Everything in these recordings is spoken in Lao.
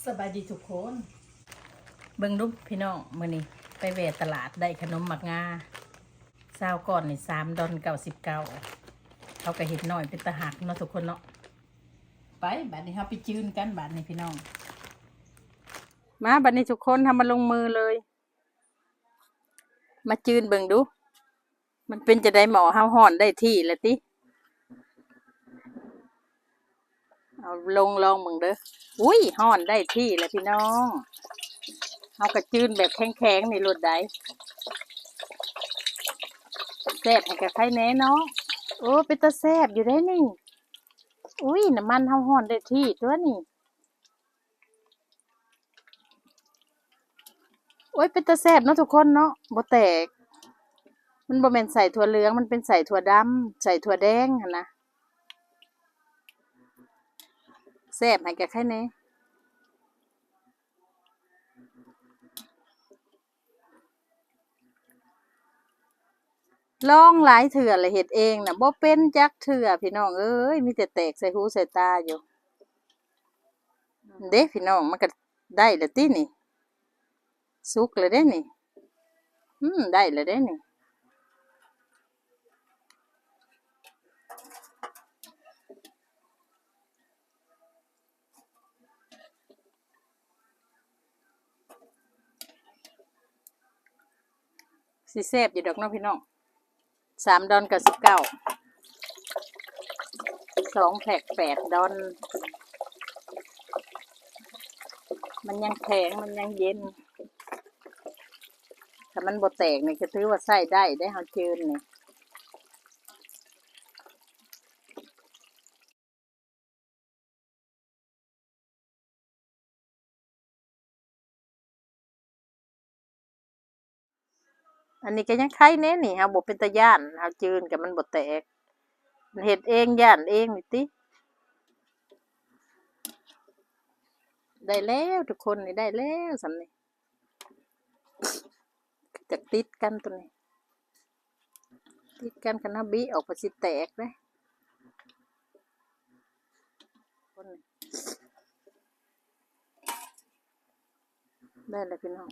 ສະບາຍດີທຸກຄົນ ເບິ່ງດູພີ່ນ້ອງ ມື້ນີ້ໄປແວ່ຕະຫຼາດໄດ້ຂະໜົມໝາກງາ ຊາວກ້ອນນີ້ ສາມດອນເກົ້າສິບເກົ້າ ເຂົາກະເຮັດນ້ອຍເປັນຕາຮັກເນາະທຸກຄົນເນາະ. ໄປ ບາດນີ້ເຮົາໄປຈື່ນກັນບາດນີ້ພີ່ນ້ອງ ມາ ບາດນີ້ທຸກຄົນ ເຮົາມາລົງມືເລີຍ. ມາຈືນເບິ່ງດູ ມັນເປັນຈັ່ງໃດ? ໝໍ້ເຮົາຮ້ອນໄດ້ທີ່ແລ້ວຕິ? ເອົາລົງລອງເບິ່ງເດີ. ອຸ້ຍ ຮ້ອນໄດ້ທີ່ແລ້ວພີ່ນ້ອງ ເຮົາກະຈືນແບບແຂງໆນີ້ໂລດໃດ໋. ແຊບໃຫ້ກະໄຄແນ່ເນາະ. ໂອ້ ເປັນຕາແຊບຢູ່ເດ້ນີ້. ອຸ້ຍ ນ້ຳມັນເຮົາຮ້ອນໄດ້ທີ່ຕົວະນີ້. ໂອ້ຍ ເປັນຕາແຊບເນາະທຸກຄົນເນາະ ບໍ່ແຕກ. ມັນບໍ່ແມ່ນໄສ້ຖົ່ວເຫຼືອງ ມັນເປັນໄສ້ຖົ່ວດຳ ໄສ້ຖົ່ວແດງຫັ້ນນະ. ແຊບໃຫ້ກະໄຄແນ່. ລອງຫຼາຍເທື່ອລະ ເຮັດເອງນະບໍ່ເປັນຈັກເທື່ອພີ່ນ້ອງເອີຍ ມີແຕ່ແຕກໃສ່ຫູໃສ່ຕາຢູ່. ເດ້ພີ່ນ້ອງ ມັນກະໄດ້ລະຕິນີ້ ສຸກລະເດ້ນີ້. ອືມ ໄດ້ລະເດ້ນີ້. ຊິແຊບຢູ່ດອກເນາະພີ່ນ້ອງ ສາມດອນເກົ້າສິບເກົ້າ ສອງແພັກແປດດອນ. ມັນຍັງແຂງ ມັນຍັງເຢັນ ຖ້າມັນບໍ່ແຕກນີ້ກະຖືວ່າໃຊ້ໄດ້ເດ້ ເຮົາຈືນນີ້. ອັນນີ້ກະຍັງໄຄແນ່ນີ້ ເຮົາບໍ່ເປັນຕາຢ້ານ ເຮົາຈືນກະມັນບໍ່ແຕກ ເຮັດເອງຢ້ານເອງນີ້ຕິ. ໄດ້ແລ້ວທຸກຄົນ ນີ້ໄດ້ແລ້ວສ່ຳນີ້. ຈະຕິດກັນໂຕນີ້ ຕິດກັນ ຄັນເຮົາບິອອກ ມັນຊິແຕກເດ້. ໄດ້ແລ້ວພີ່ນ້ອງ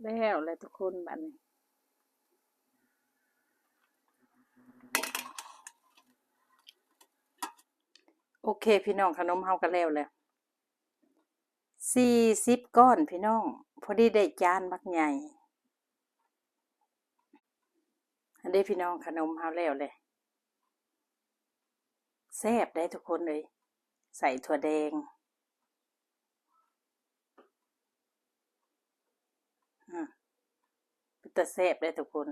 ແລ້ວແຫຼະທຸກຄົນ ບາດນີ້. ໂອເຄພີ່ນ້ອງ ຂະໜົມເຮົາກະແລ້ວແລ້ວ ສີ່ສິບກ້ອນພີ່ນ້ອງ ພໍດີໄດ້ຈານບັກໃຫຍ່. ອັນເດ້ພີ່ນ້ອງ ຂະໜົມເຮົາແລ້ວແຫຼະ ແຊບເດ້ທຸກຄົນເອີຍ ໃສ່ຖົ່ວແດງ. ອືມ ເປັນຕາແຊບເດ້ທຸກຄົນ.